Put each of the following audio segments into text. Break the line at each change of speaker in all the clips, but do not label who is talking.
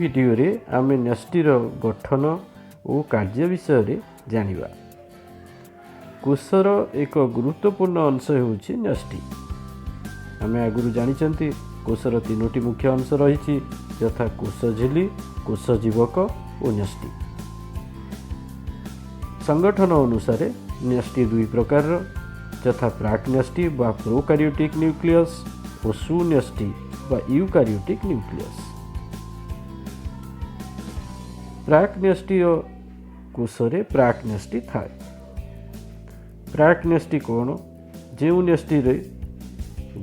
ଭିଡ଼ିଓରେ ଆମେ ନ୍ୟଷ୍ଟିର ଗଠନ ଓ କାର୍ଯ୍ୟ ବିଷୟରେ ଜାଣିବା। କୋଷର ଏକ ଗୁରୁତ୍ୱପୂର୍ଣ୍ଣ ଅଂଶ ହେଉଛି ନ୍ୟଷ୍ଟି। ଆମେ ଆଗରୁ ଜାଣିଛନ୍ତି, କୋଷର ତିନୋଟି ମୁଖ୍ୟ ଅଂଶ ରହିଛି, ଯଥା କୋଷ ଝିଲ୍ଲୀ, କୋଷ ଜୀବକ ଓ ନ୍ୟଷ୍ଟି। ସଂଗଠନ ଅନୁସାରେ ନ୍ୟଷ୍ଟି ଦୁଇ ପ୍ରକାରର, ଯଥା ପ୍ରାକ୍ ନ୍ୟଷ୍ଟି ବା ପ୍ରୋକାରିଓଟିକ୍ ନ୍ୟୁକ୍ଲିୟସ୍ ଓ ସୁନ୍ୟଷ୍ଟି ବା ୟୁକାରିଓଟିକ୍ ନ୍ୟୁକ୍ଲିୟସ୍। ପ୍ରାକ୍ ନ୍ୟଷ୍ଟିୟ କୋଷରେ ପ୍ରାକ୍ ନ୍ୟଷ୍ଟି ଥାଏ। ପ୍ରାକ୍ ନ୍ୟଷ୍ଟି କ'ଣ? ଯେଉଁ ନ୍ୟଷ୍ଟିରେ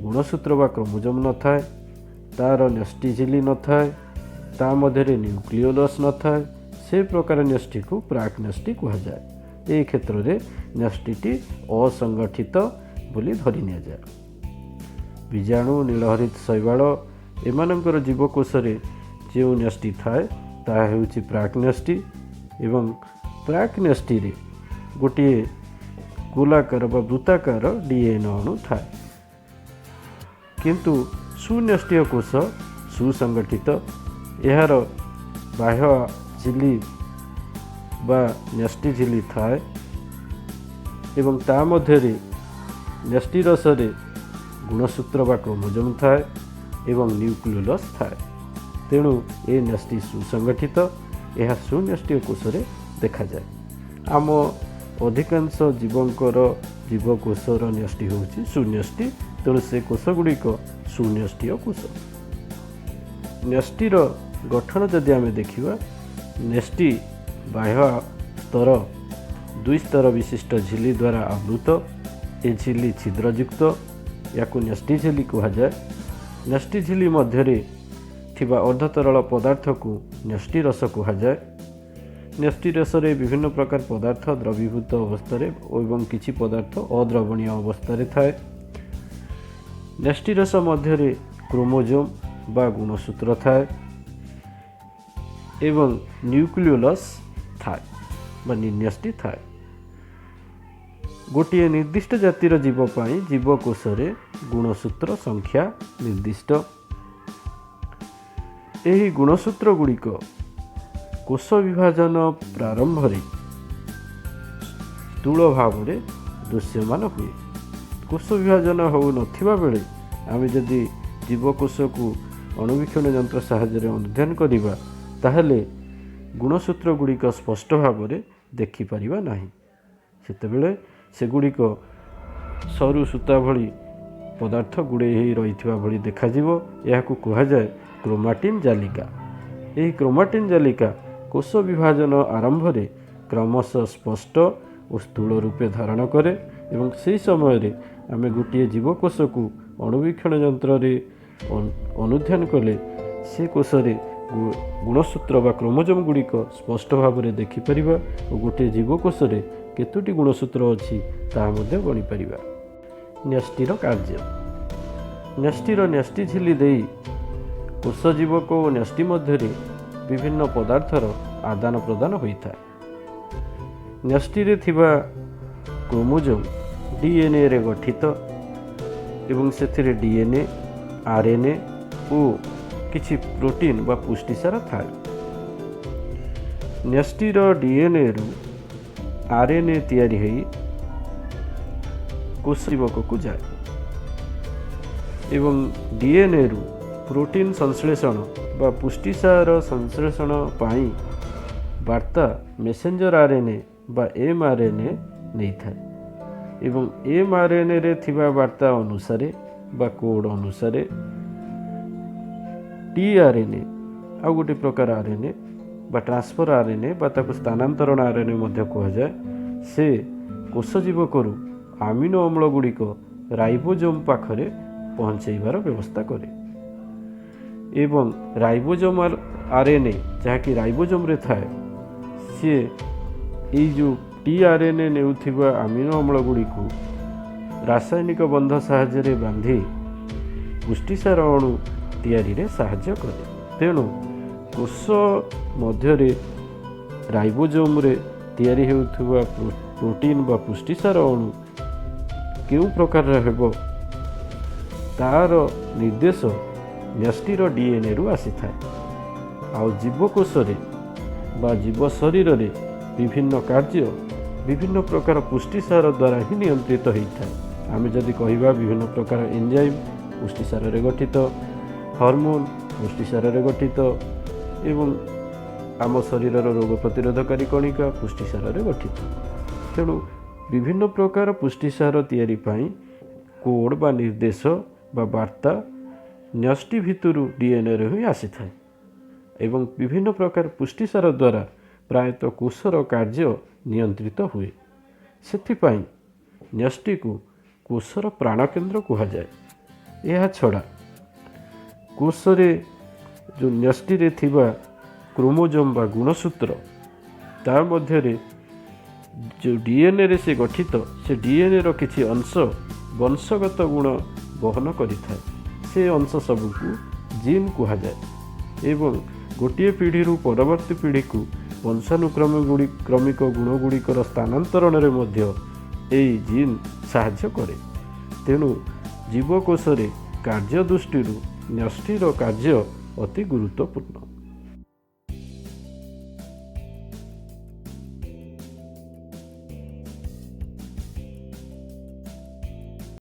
ଗୁଣସୂତ୍ର ବା କ୍ରୋମୋଜୋମ୍ ନଥାଏ, ତା'ର ନ୍ୟଷ୍ଟି ଝିଲ୍ଲୀ ନଥାଏ, ତା ମଧ୍ୟରେ ନ୍ୟୁକ୍ଲିଓଲସ୍ ନଥାଏ, ସେ ପ୍ରକାର ନ୍ୟଷ୍ଟିକୁ ପ୍ରାକ୍ ନ୍ୟଷ୍ଟି କୁହାଯାଏ। ଏହି କ୍ଷେତ୍ରରେ ନ୍ୟଷ୍ଟିଟି ଅସଂଗଠିତ ବୋଲି ଧରି ନିଆଯାଏ। ବୀଜାଣୁ, ନୀଳହରିତ ଶୈବାଳ ଏମାନଙ୍କର ଜୀବକୋଷରେ ଯେଉଁ ନ୍ୟଷ୍ଟି ଥାଏ, ତାହା ହେଉଛି ପ୍ରାକ୍ ନ୍ୟଷ୍ଟି ଏବଂ ପ୍ରାକ୍ ନ୍ୟଷ୍ଟିରେ ଗୋଟିଏ ଗୋଲାକାର ବା ବୃତ୍ତାକାର ଡିଏନ୍ଏ ଅଣୁ ଥାଏ। କିନ୍ତୁ ସୁନ୍ୟଷ୍ଟିୟ କୋଷ ସୁସଂଗଠିତ। ଏହାର ବାହ୍ୟ ଝିଲ୍ଲୀ ବା ନ୍ୟଷ୍ଟି ଝିଲ୍ଲୀ ଥାଏ ଏବଂ ତା ମଧ୍ୟରେ ନ୍ୟଷ୍ଟି ରସରେ ଗୁଣସୂତ୍ର ବା କ୍ରୋମୋଜୋମ୍ ଥାଏ ଏବଂ ନ୍ୟୁକ୍ଲିଓଲସ୍ ଥାଏ। ତେଣୁ ଏ ନ୍ୟଷ୍ଟି ସୁସଂଗଠିତ। ଏହା ସୁନ୍ୟଷ୍ଟିୟ କୋଷରେ ଦେଖାଯାଏ। ଆମ ଅଧିକାଂଶ ଜୀବଙ୍କର ଜୀବକୋଷର ନ୍ୟଷ୍ଟି ହେଉଛି ସୁନ୍ୟଷ୍ଟି। ତେଣୁ ସେ କୋଷ ଗୁଡ଼ିକ ସୁନ୍ୟଷ୍ଟିୟ କୋଷ। ନ୍ୟଷ୍ଟିର ଗଠନ ଯଦି ଆମେ ଦେଖିବା, ନ୍ୟଷ୍ଟି ବାହ୍ୟ ସ୍ତର ଦୁଇ ସ୍ତର ବିଶିଷ୍ଟ ଝିଲ୍ଲୀ ଦ୍ୱାରା ଆବୃତ। ଏ ଝିଲ୍ଲୀ ଛିଦ୍ରଯୁକ୍ତ। ୟାକୁ ନ୍ୟଷ୍ଟି ଝିଲ୍ଲୀ କୁହାଯାଏ। ନ୍ୟଷ୍ଟି ଝିଲ୍ଲୀ ମଧ୍ୟରେ ଥିବା ଅର୍ଦ୍ଧତରଳ ପଦାର୍ଥକୁ ନ୍ୟଷ୍ଟି ରସ କୁହାଯାଏ। ନ୍ୟଷ୍ଟି ରସରେ ବିଭିନ୍ନ ପ୍ରକାର ପଦାର୍ଥ ଦ୍ରବୀଭୂତ ଅବସ୍ଥାରେ ଏବଂ କିଛି ପଦାର୍ଥ ଅଦ୍ରବଣୀୟ ଅବସ୍ଥାରେ ଥାଏ। ନ୍ୟଷ୍ଟି ରସ ମଧ୍ୟରେ କ୍ରୋମୋଜୋମ୍ ବା ଗୁଣସୂତ୍ର ଥାଏ ଏବଂ ନ୍ୟୁକ୍ଲିଓଲସ୍ ଥାଏ ବା ନ୍ୟଷ୍ଟି ଥାଏ। ଗୋଟିଏ ନିର୍ଦ୍ଦିଷ୍ଟ ଜାତିର ଜୀବ ପାଇଁ ଜୀବକୋଷରେ ଗୁଣସୂତ୍ର ସଂଖ୍ୟା ନିର୍ଦ୍ଦିଷ୍ଟ। ଏହି ଗୁଣସୂତ୍ର ଗୁଡ଼ିକ କୋଷ ବିଭାଜନ ପ୍ରାରମ୍ଭରେ ସ୍ଥୂଳ ଭାବରେ ଦୃଶ୍ୟମାନ ହୁଏ। କୋଷ ବିଭାଜନ ହେଉନଥିବା ବେଳେ ଆମେ ଯଦି ଜୀବକୋଷକୁ ଅଣୁବୀକ୍ଷଣ ଯନ୍ତ୍ର ସାହାଯ୍ୟରେ ଅନୁଧ୍ୟାନ କରିବା, ତାହେଲେ ଗୁଣସୂତ୍ର ଗୁଡ଼ିକ ସ୍ପଷ୍ଟ ଭାବରେ ଦେଖିପାରିବା ନାହିଁ। ସେତେବେଳେ ସେଗୁଡ଼ିକ ସରୁ ସୂତା ଭଳି ପଦାର୍ଥ ଗୁଡ଼େଇ ହୋଇ ରହିଥିବା ଭଳି ଦେଖାଯିବ। ଏହାକୁ କୁହାଯାଏ କ୍ରୋମାଟିନ୍ ଜାଲିକା। ଏହି କ୍ରୋମାଟିନ୍ ଜାଲିକା କୋଷ ବିଭାଜନ ଆରମ୍ଭରେ କ୍ରମଶଃ ସ୍ପଷ୍ଟ ଓ ସ୍ଥୂଳ ରୂପେ ଧାରଣ କରେ ଏବଂ ସେହି ସମୟରେ ଆମେ ଗୋଟିଏ ଜୀବକୋଷକୁ ଅଣୁବୀକ୍ଷଣ ଯନ୍ତ୍ରରେ ଅନୁଧ୍ୟାନ କଲେ ସେ କୋଷରେ ଗୁଣସୂତ୍ର ବା କ୍ରୋମୋଜୋମ୍ ଗୁଡ଼ିକ ସ୍ପଷ୍ଟ ଭାବରେ ଦେଖିପାରିବା ଓ ଗୋଟିଏ ଜୀବକୋଷରେ କେତୋଟି ଗୁଣସୂତ୍ର ଅଛି, ତାହା ମଧ୍ୟ ଗଣିପାରିବା। ନ୍ୟଷ୍ଟିର କାର୍ଯ୍ୟ। ନ୍ୟଷ୍ଟିର ନ୍ୟଷ୍ଟି ଝିଲ୍ଲୀ ଦେଇ କୋଷ ଜୀବକ ଓ ନ୍ୟଷ୍ଟି ମଧ୍ୟରେ ବିଭିନ୍ନ ପଦାର୍ଥର ଆଦାନ ପ୍ରଦାନ ହୋଇଥାଏ। ନ୍ୟଷ୍ଟିରେ ଥିବା କ୍ରୋମୋଜୋମ୍ ଡିଏନ୍ଏରେ ଗଠିତ ଏବଂ ସେଥିରେ ଡିଏନ୍ଏ, ଆର୍ଏନ୍ଏ ଓ କିଛି ପ୍ରୋଟିନ୍ ବା ପୁଷ୍ଟିସାର ଥାଏ। ନ୍ୟଷ୍ଟିର ଡିଏନ୍ଏରୁ ଆର୍ଏନ୍ଏ ତିଆରି ହୋଇ କୋଷ ଜୀବକକୁ ଯାଏ ଏବଂ ଡିଏନ୍ଏରୁ ପ୍ରୋଟିନ୍ ସଂଶ୍ଳେଷଣ ବା ପୁଷ୍ଟିସାର ସଂଶ୍ଳେଷଣ ପାଇଁ ବାର୍ତ୍ତା ମେସେଞ୍ଜର ଆର୍ଏନ୍ଏ ବା ଏମ୍ଆର୍ଏନ୍ଏ ନେଇଥାଏ ଏବଂ ଏମ୍ଆର୍ଏନ୍ଏରେ ଥିବା ବାର୍ତ୍ତା ଅନୁସାରେ ବା କୋଡ଼୍ ଅନୁସାରେ ଟିଆର୍ଏନ୍ଏ, ଆଉ ଗୋଟେ ପ୍ରକାର ଆର୍ଏନ୍ଏ ବା ଟ୍ରାନ୍ସଫର ଆର୍ଏନ୍ଏ ବା ତାକୁ ସ୍ଥାନାନ୍ତରଣ ଆର୍ଏନ୍ଏ ମଧ୍ୟ କୁହାଯାଏ, ସେ କୋଷ ଜୀବକରୁ ଆମିନୋ ଅମ୍ଳ ଗୁଡ଼ିକ ରାଇବୋଜୋମ୍ ପାଖରେ ପହଞ୍ଚାଇବାର ବ୍ୟବସ୍ଥା କରେ ଏବଂ ରାଇବୋଜୋମାଲ ଆର୍ଏନ୍ଏ, ଯାହାକି ରାଇବୋଜୋମ୍ରେ ଥାଏ, ସିଏ ଏଇ ଯେଉଁ ଟିଆର୍ଏନ୍ଏ ନେଉଥିବା ଆମିନୋ ଅମ୍ଳ ଗୁଡ଼ିକୁ ରାସାୟନିକ ବନ୍ଧ ସାହାଯ୍ୟରେ ବାନ୍ଧି ପୁଷ୍ଟିସାର ଅଣୁ ତିଆରିରେ ସାହାଯ୍ୟ କରେ। ତେଣୁ କୋଷ ମଧ୍ୟରେ ରାଇବୋଜୋମ୍ରେ ତିଆରି ହେଉଥିବା ପ୍ରୋଟିନ୍ ବା ପୁଷ୍ଟିସାର ଅଣୁ କେଉଁ ପ୍ରକାରର ହେବ, ତା'ର ନିର୍ଦ୍ଦେଶ ନ୍ୟଷ୍ଟିର ଡିଏନ୍ଏରୁ ଆସିଥାଏ। ଆଉ ଜୀବକୋଷରେ ବା ଜୀବ ଶରୀରରେ ବିଭିନ୍ନ କାର୍ଯ୍ୟ ବିଭିନ୍ନ ପ୍ରକାର ପୁଷ୍ଟିସାର ଦ୍ୱାରା ହିଁ ନିୟନ୍ତ୍ରିତ ହୋଇଥାଏ। ଆମେ ଯଦି କହିବା, ବିଭିନ୍ନ ପ୍ରକାର ଏନ୍ଜାଇମ୍ ପୁଷ୍ଟିସାରରେ ଗଠିତ, ହରମୋନ୍ ପୁଷ୍ଟିସାରରେ ଗଠିତ ଏବଂ ଆମ ଶରୀରର ରୋଗ ପ୍ରତିରୋଧକାରୀ କଣିକା ପୁଷ୍ଟିସାରରେ ଗଠିତ। ତେଣୁ ବିଭିନ୍ନ ପ୍ରକାର ପୁଷ୍ଟିସାର ତିଆରି ପାଇଁ କୋଡ଼୍ ବା ନିର୍ଦ୍ଦେଶ ବା ବାର୍ତ୍ତା ନ୍ୟଷ୍ଟି ଭିତରୁ ଡିଏନ୍ଏରେ ହିଁ ଆସିଥାଏ ଏବଂ ବିଭିନ୍ନ ପ୍ରକାର ପୁଷ୍ଟିସାର ଦ୍ୱାରା ପ୍ରାୟତଃ କୋଷର କାର୍ଯ୍ୟ ନିୟନ୍ତ୍ରିତ ହୁଏ। ସେଥିପାଇଁ ନ୍ୟଷ୍ଟିକୁ କୋଷର ପ୍ରାଣକେନ୍ଦ୍ର କୁହାଯାଏ। ଏହା ଛଡ଼ା କୋଷରେ ଯେଉଁ ନ୍ୟଷ୍ଟିରେ ଥିବା କ୍ରୋମୋଜୋମ୍ ବା ଗୁଣସୂତ୍ର, ତା ମଧ୍ୟରେ ଯେଉଁ ଡିଏନ୍ଏରେ ସେ ଗଠିତ, ସେ ଡିଏନ୍ଏର କିଛି ଅଂଶ ବଂଶଗତ ଗୁଣ ବହନ କରିଥାଏ। ସେ ଅଂଶ ସବୁକୁ ଜିନ୍ କୁହାଯାଏ ଏବଂ ଗୋଟିଏ ପିଢ଼ିରୁ ପରବର୍ତ୍ତୀ ପିଢ଼ିକୁ ବଂଶାନୁକ୍ରମ କ୍ରମିକ ଗୁଣଗୁଡ଼ିକର ସ୍ଥାନାନ୍ତରଣରେ ମଧ୍ୟ ଏଇ ଜିନ୍ ସାହାଯ୍ୟ କରେ। ତେଣୁ ଜୀବକୋଷରେ କାର୍ଯ୍ୟ ଦୃଷ୍ଟିରୁ ନ୍ୟଷ୍ଟିର କାର୍ଯ୍ୟ ଅତି ଗୁରୁତ୍ୱପୂର୍ଣ୍ଣ।